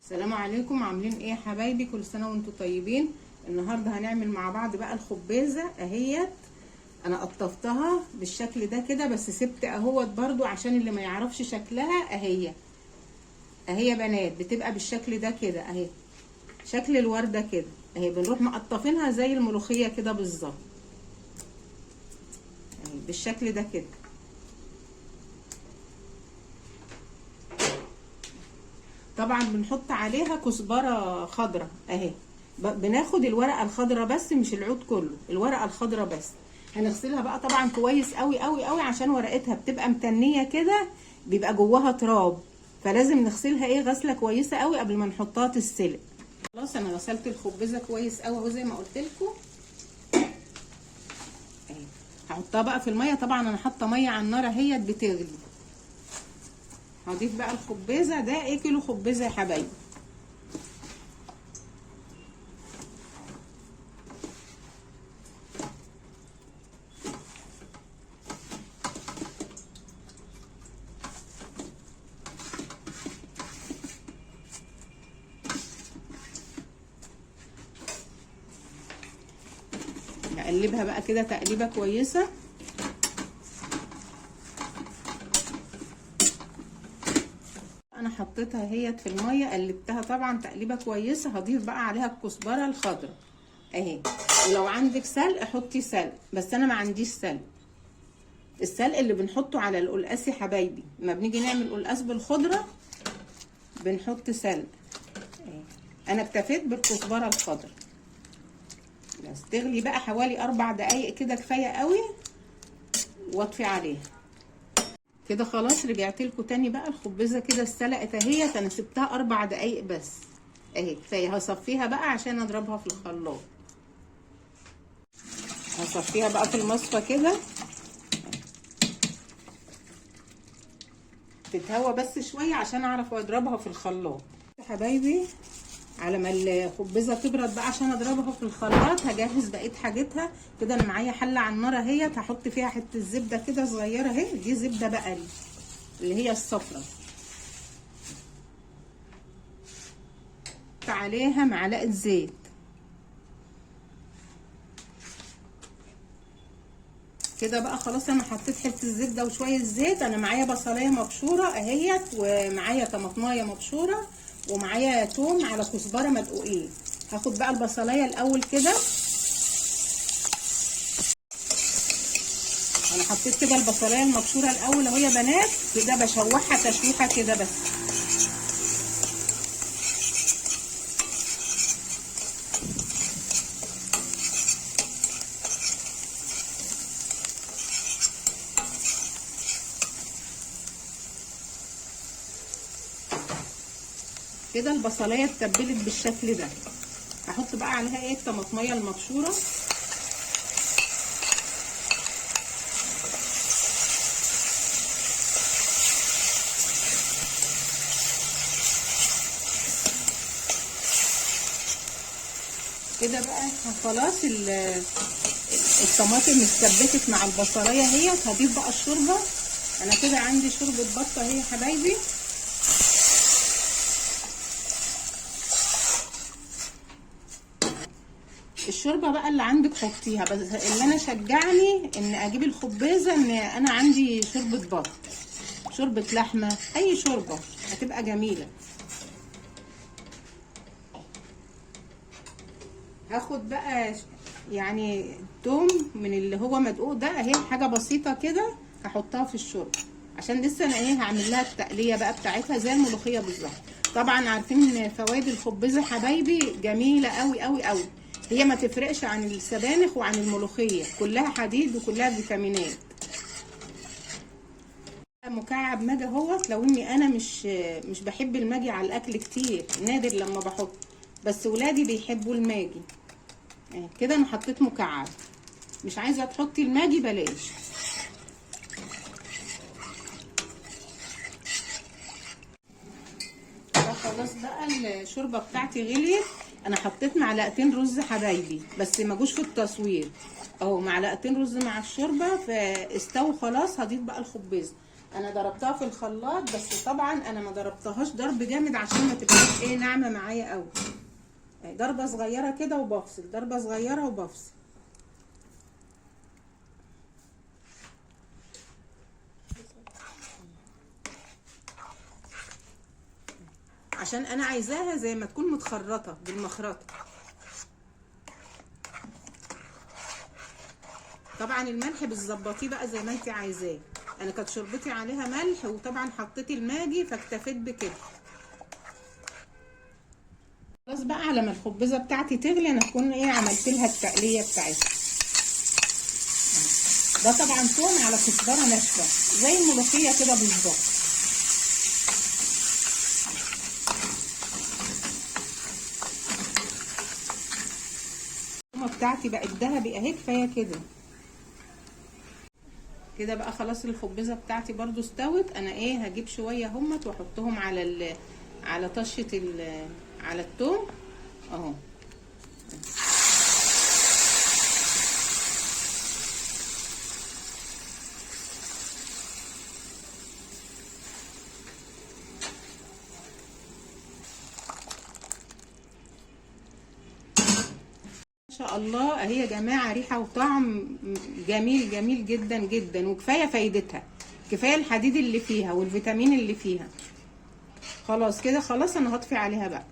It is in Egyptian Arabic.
السلام عليكم. عاملين ايه يا حبايبي؟ كل سنة وانتم طيبين. النهارده هنعمل مع بعض بقى الخبيزه اهيت. انا قطفتها بالشكل ده كده، بس سبت اهوت برضو عشان اللي ما يعرفش شكلها. اهي اهي يا بنات، بتبقى بالشكل ده كده اهي، شكل الورده كده اهي. بنروح مقطفينها زي الملوخية كده بالظبط اهي بالشكل ده كده. طبعا بنحط عليها كزبره خضراء اهي، بناخد الورقة الخضراء بس، مش العود كله، الورقة الخضراء بس. هنغسلها بقى طبعا كويس قوي قوي قوي عشان ورقتها بتبقى متنيه كده، بيبقى جواها تراب، فلازم نغسلها ايه غسله كويسة قوي قبل ما نحطها تتسلق. خلاص انا غسلت الخبزة كويس قوي اهو زي ما قلت لكم اهي. هحطها بقى في المية. طبعا انا حاطه مية على النار اهيت بتغلي. هضيف بقى الخبزة ده، ايه كيلو خبزه يا حبايبي. نقلبها بقى كده تقليبه كويسة. انا حطيتها اهيت في المية، قلبتها طبعا تقليبه كويسة. هضيف بقى عليها الكزبره الخضراء اهي، ولو عندك سلق حطي سلق، بس انا ما عنديش سلق. السلق اللي بنحطه على القلقاس يا حبايبي، لما بنيجي نعمل قلقاس بالخضره بنحط سلق اهي. انا اكتفيت بالكزبره الخضراء بس. تغلي بقى حوالي 4 دقايق كده كفاية قوي، واطفي عليها كده. خلاص رجعت لكم تاني بقى. الخبزة كده اتسلقت اهيت، انا سبتها 4 دقايق بس اهي كفاية. هصفيها بقى عشان اضربها في الخلاط. هصفيها بقى في المصفى كده، تتهوى بس شوية عشان اعرف اضربها في الخلاط يا حبايبي. على ما الخبزة تبرد بقى عشان اضربها في الخلاط هجهز بقية حاجتها كده. انا معايا حله على النار اهيت، هحط فيها حتة زبدة كده صغيرة اهي، دي زبدة بقري اللي هي الصفرة، عليها معلقه زيت. كده بقى خلاص انا حطيت حتة الزبدة وشوية زيت. انا معايا بصلايه مبشوره اهيت، ومعايا طماطمايه مبشوره، ومعايا توم على كزبره مدقوقين. هاخد بقى البصلايه الاول كده. انا حطيت كده البصلايه المبشوره الاول اهو يا بنات كده، بشوحها تشويحه كده بس. كده البصلايه اتبلت بالشكل ده. هحط بقى عليها ايه الطماطميه المبشوره. كده بقى خلاص الطماطم اتسبكت مع البصلايه اهيت. هضيف بقى الشوربة. انا كده عندي شوربة بطه اهي يا حبايبي. الشوربة بقى اللي عندك حطيها، بس اللي انا شجعني ان اجيب الخبيزه ان انا عندي شوربة بط، شوربة لحمه، اي شوربة هتبقى جميلة. هاخد بقى يعني توم من اللي هو مدقوق ده اهي، حاجة بسيطة كده هحطها في الشوربة عشان لسه انا ايه هعمل لها التقليه بقى بتاعتها زي الملوخية بالظبط. طبعا عارفين فوائد الخبيزه حبايبي جميلة قوي قوي قوي، هي ما تفرقش عن السبانخ وعن الملوخية، كلها حديد وكلها فيتامينات. مكعب ماجي اهوت، لو اني انا مش بحب الماجي على الاكل كتير، نادر لما بحط، بس ولادي بيحبوا الماجي. كده انا حطيت مكعب، مش عايزه تحطي الماجي بلاش. خلاص بقى الشوربة بتاعتي غليت. انا حطيت معلقتين رز حبايبي، بس ما جوش في التصوير اهو، معلقتين رز مع الشوربة فاستووا خلاص. هضيف بقى الخبيزه. انا ضربتها في الخلاط، بس طبعا انا ما ضربتهاش ضرب جامد عشان ما تبقاش ايه ناعمة معايا قوي. ضربه صغيرة كده وبفصل، ضربه صغيرة وبفصل. عشان انا عايزاها زي ما تكون متخرطه بالمخرطه. طبعا الملح بتظبطيه بقى زي ما انت عايزاه. انا كانت شربتي عليها ملح، وطبعا حطيت الماجي فاكتفيت بكده. خلاص بقى على ما الخبزة بتاعتي تغلي انا اكون ايه عملت لها التقليه بتاعتها. ده طبعا توم على كزبره ناشفة زي الملوخية كده بالظبط. التومه بتاعتي بقت ذهبي اهي، كفاية كده. كده بقى خلاص الخبزة بتاعتي برضو استوت. انا ايه هجيب شوية همت واحطهم على على طشه على التوم اهو. ما شاء الله اهي يا جماعة، ريحه وطعم جميل جميل جدا جدا، وكفاية فايدتها، كفاية الحديد اللي فيها والفيتامين اللي فيها. خلاص كده خلاص انا هطفي عليها بقى.